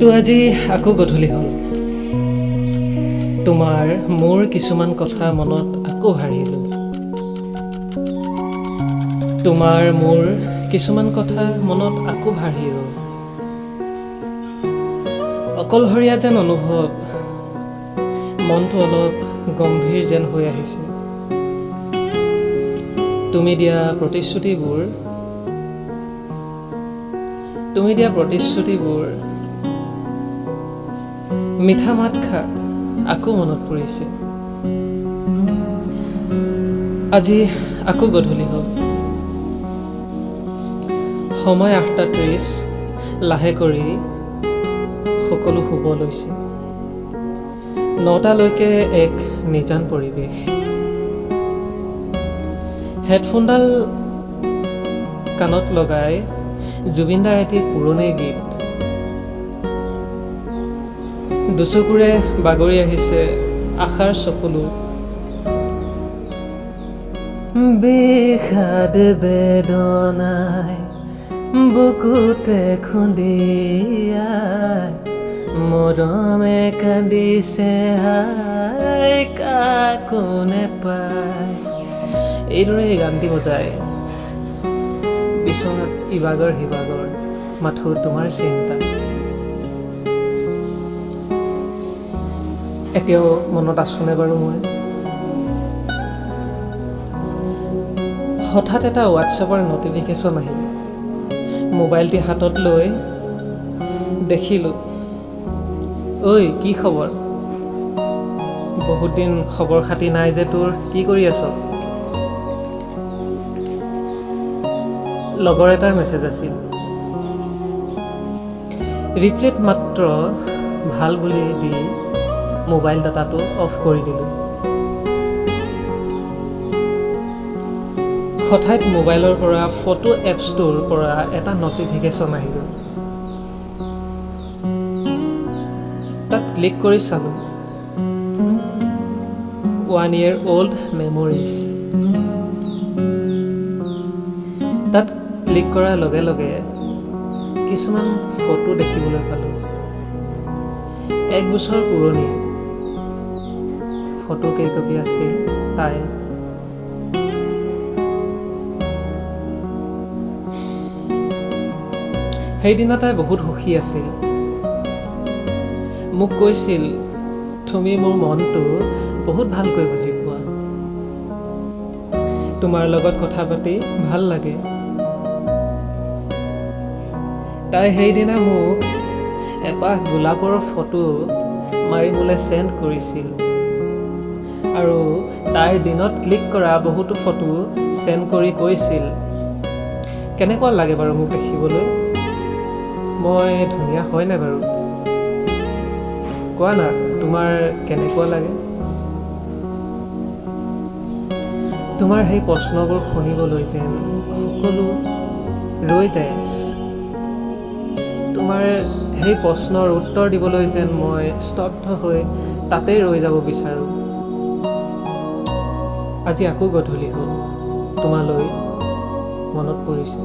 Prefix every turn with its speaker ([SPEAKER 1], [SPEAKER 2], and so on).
[SPEAKER 1] তো আজি আকৌ গধূলি হ'ল। তোমাৰ মোৰ কিছুমান কথা মনত আকৌ হাৰিলোঁ। তোমাৰ মোৰ কিছুমান কথা মনত আকৌ ভাহি ৰ'ল। অকলশৰীয়া যেন অনুভৱ, মনটো অলপ গম্ভীৰ যেন হৈ আহিছে। তুমি দিয়া প্ৰতিশ্ৰুতিবোৰ, তুমি দিয়া প্ৰতিশ্ৰুতিবোৰ, মিঠা মাতষাৰ আকৌ মনত পৰিছে। আজি আকৌ গধূলি হ'ল। সময় 8:30। লাহে কৰি সকলো শুব লৈছে। 9টালৈকে এক নিজান পৰিৱেশ। হেডফোনডাল কাণত লগাই জুবিনদাৰ এটি পুৰণি গীত। দুচকুৰে বাগৰি আহিছে আশাৰ চকুলো। বিষাদ বেদনাই বুকুতে খুন্দিয়াই মৰমে কান্দিছে হায় কাকো নেপায়। এইদৰে এই গানটি বজাই বিচনাত ইবাগৰ সিবাগৰ, মাথো তোমাৰ চিন্তা। এতিয়াও মনত আছোনে বাৰু মই? হঠাৎ এটা হোৱাটছএপৰ নটিফিকেশ্যন আহিল। মোবাইলটি হাতত লৈ দেখিলোঁ, ঐ, কি খবৰ? বহুত দিন খবৰ খাতি নাই যে তোৰ, কি কৰি আছ? লগৰ এটাৰ মেছেজ আছিল। ৰিপ্লাইত মাত্ৰ ভাল বুলি দি মোবাইল ডাটাটো অফ কৰি দিলোঁ। হঠাৎ মোবাইলৰ পৰা ফটো এপছটোৰ পৰা এটা নটিফিকেশ্যন আহি গ'ল। তাত ক্লিক কৰি চালোঁ, ওৱান ইয়েৰ অল্ড মেমৰিজ। তাত ক্লিক কৰাৰ লগে লগে কিছুমান ফটো দেখিবলৈ পালোঁ। এক বছৰ পুৰণি ফটো কেইকপি আছিল তাইৰ। সেইদিনা তাই বহুত সুখী আছিল। মোক কৈছিল, তুমি মোৰ মনটো বহুত ভালকৈ বুজি পোৱা, তোমাৰ লগত কথা পাতি ভাল লাগে। তাই সেইদিনা মোক এপাহ গোলাপৰ ফটো মাৰি মোলৈ চেণ্ড কৰিছিল আৰু তাইৰ দিনত ক্লিক কৰা বহুতো ফটো চেণ্ড কৰি কৈছিল, কেনেকুৱা লাগে বাৰু মোক দেখিবলৈ? মই ধুনীয়া হয় নাই বাৰু? কোৱা না, তোমাৰ কেনেকুৱা লাগে? তোমাৰ সেই প্ৰশ্নবোৰ শুনিবলৈ যেন সকলো ৰৈ যায়। তোমাৰ সেই প্ৰশ্নৰ উত্তৰ দিবলৈ যেন মই স্তব্ধ হৈ তাতেই ৰৈ যাব বিচাৰোঁ। আজি আকৌ গধূলি হ'ল, তোমালৈ মনত পৰিছে।